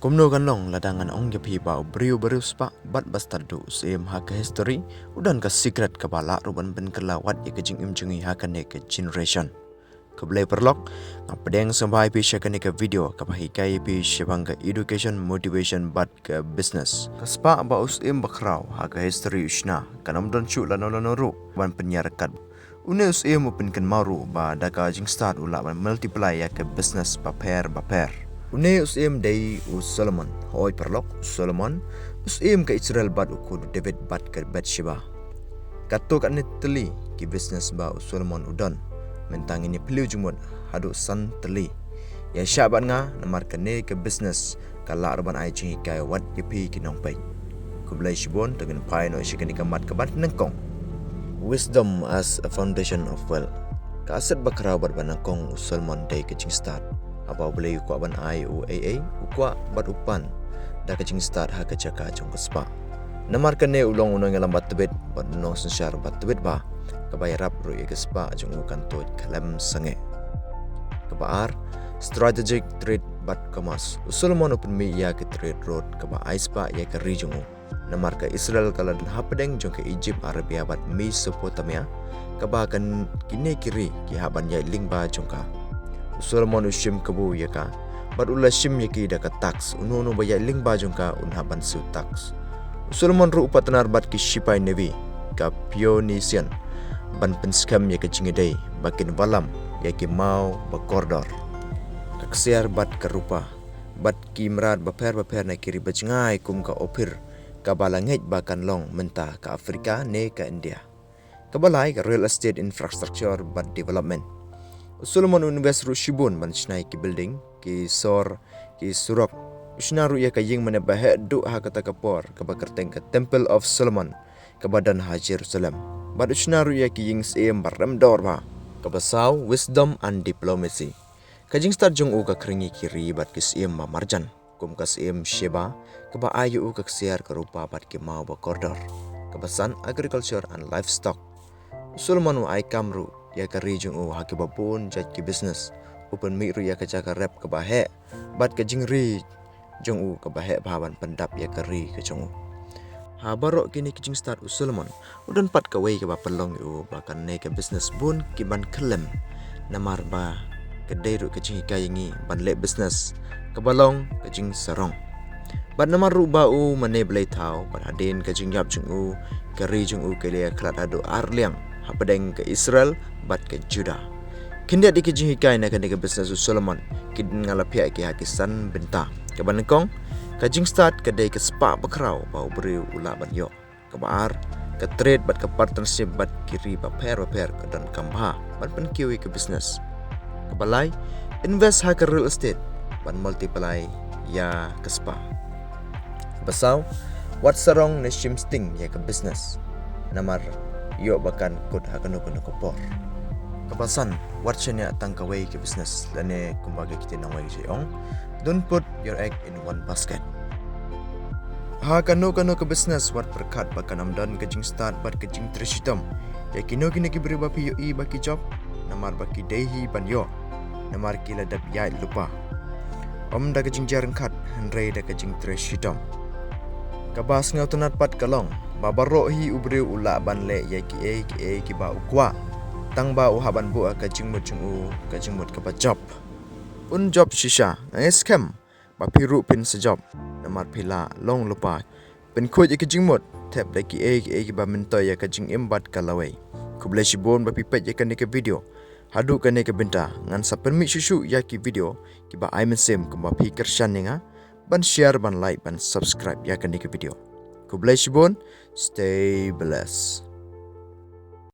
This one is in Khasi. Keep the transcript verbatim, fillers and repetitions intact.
Kumno kan long lada ngan ong ïa phi ba u briew ba riewspah bad ba stad duh u syiem ha ka history u don ka secret kaba lah ruh ban pynkylla wat ïa ka jingim jong ngi ha kane ka generation. Khublei paralok, nga pdiang sngewbha ïa phi sha kane ka video kaba hikai ïa phi shaphang ka education, motivation bad ka business. Ka spah ba u syiem bakhraw ha ka history u shna kan ym don shuh lano lano ruh ban pynïaryngkat. Une u syiem u pynkynmaw ruh ba da ka jingstad u lah ban multiply ïa ka business bapher bapher. Une u syiem dei u Solomon. Hooid paralok, u Solomon u syiem ka Israel bad u khun u David bad ka Bathsheba. Katto katne tylli ki business ba u Solomon u don, mynta ngin ïa phylliew jingmut haduh san tylli. Ïaishah bad nga namar kane ka business ka lah ruh ban ai jinghikai wat ïa phi ki nongpeit. Khublei shibun, to ngin phai noh sha kane ka mat kaba nyngkong. Wisdom as a foundation of wealth. Ka asset bakhraw bad ba nyngkong u Solomon dei ka jingstad. Haba u Blei u kwah ban ai u ei ei, u kwah bad u pan da ka jingstad ha ka jaka jong ka spah. Namar kane u long u nongïalam ba tbit bad u nongsynshar ba tbit bha, kaba ïarap ruh ïa ka spah jong u kan tuid khlem sangeh. Kaba ar, strategic trade bad commerce. U Solomon u pynmih ïa ka trade route kaba ai spah ïa ka ri jong u. Namar ka Israel ka la don hapdeng jong ka Egypt, Arabia bad Mesopotamia, kaba kan kine ki ri ki hap ban ïaid lyngba jong ka. U Solomon u shim kabu ïa ka bad u la shim ïa ki da ka tax. Uno uno ba ïaid lyngba jong ka un hap ban siew tax. U Solomon ruh u partner bad ki shipai navy ka Phoenician ban pynskhem ïa ka jingïadei ba kin wallam ïa ki maw ba kordor, ka ksiar bad ka rupa bad ki mrad bapher bapher na ki ri ba jngai kum ka Ophir, kaba la ngeit ba kan long mynta ka Afrika ne ka India. Kaba lai, ka real estate, infrastructure bad development. U Solomon u invest ruh shibun ban shna ïa ki building, ki sor, ki surok. U shna ruh ïa ka ïing mane ba heh duh ha kata ka por kaba kyrteng ka Temple of Solomon, kaba don ha Jerusalem. Bad u shna ruh ïa ki ïing syiem ba rem dor bha. Kaba saw, wisdom and diplomacy. Ka jingstad jong u ka khring ïa ki ri bad ki syiem ba marjan, kum ka syiem Sheba, kaba ai ïa u ka ksiar, ka rupa bad ki maw ba kordor. Kaba san, agriculture and livestock. U Solomon u ai kam ruh ïa ka ri jong u ha kiba bun jait ki business. U pynmih ruh ïa ka jaka rep kaba heh bad ka jingri jong u kaba heh bha ban pyndap ïa ka ri ka jong u. Ha baroh kine ki jingstad u Solomon u don pat kawei kaba pynlong ïa u ba kane ka business bun ki ban khyllem, namar ba ka dei ruh ka jinghikai ïa ngi ban leh business kaba long ka jingsarong. Bad namar ruh ba u mane blei thaw, bad hadien ka jingïap jong u, ka ri jong u ka la ïakhlad haduh ar liang hapdeng ka Israel bad ka Judah. Khyndiat ïa ki jinghikai na kane ka business u Solomon, ki dang nga la phiah ki ha ki san bynta. Kaba nyngkong, ka jingstad ka dei ka spah bakhraw ba u briew u lah ban ïoh. Kaba ar, ka trade bad ka partnership bad ki ri bapher bapher ka donkam bha ban pynkiew ïa ka business. Kaba lai, invest ha ka real estate ban multiply ïa ka spah. Kaba saw, wat sarong ne shim sting ïa ka business, namar ïoh ba kan kut ha kano kano ka por. Kaba san, wat shaniah tang kawei ka business, lane kumba ki ktien nongwei ki ong, don't put your egg in one basket. Ha kano kano ka business wat pyrkhat ba kan ym don ka jingstad bad ka jingtrei shitom ïa kino kino ki briew ba phi ïohi ba ki jop, namar ba ki dei hi ban ïoh, namar ki la dep ïaid lypa, ym da ka jingjia ryngkat hynrei da ka jingtrei shitom. Kaba sngewtynnat pat ka long ba baroh hi u briew u lah ban leh ïa kiei kiei kiba u kwah, tang ba u hap ban buh ha ka jingmut jong u, ka jingmut kaba jop. Un jop shisha, nga ngeit skhem ba phi ruh phin sa jop, namar phi la long lypa. Pynkhuid ïa ka jingmut, thep da kiei kiei kiba myntoi ïa ka jingim bad ka lawei. Khublei shibun ba phi peit ïa kane ka video haduh kane ka bynta. Ngan sa pynmih shuh shuh ïa ki video kiba ai mynsiem, kumba phi kyrshan ïa nga ban share, ban like, ban subscribe ïa kane ka video. Khublei shibun, stay blessed.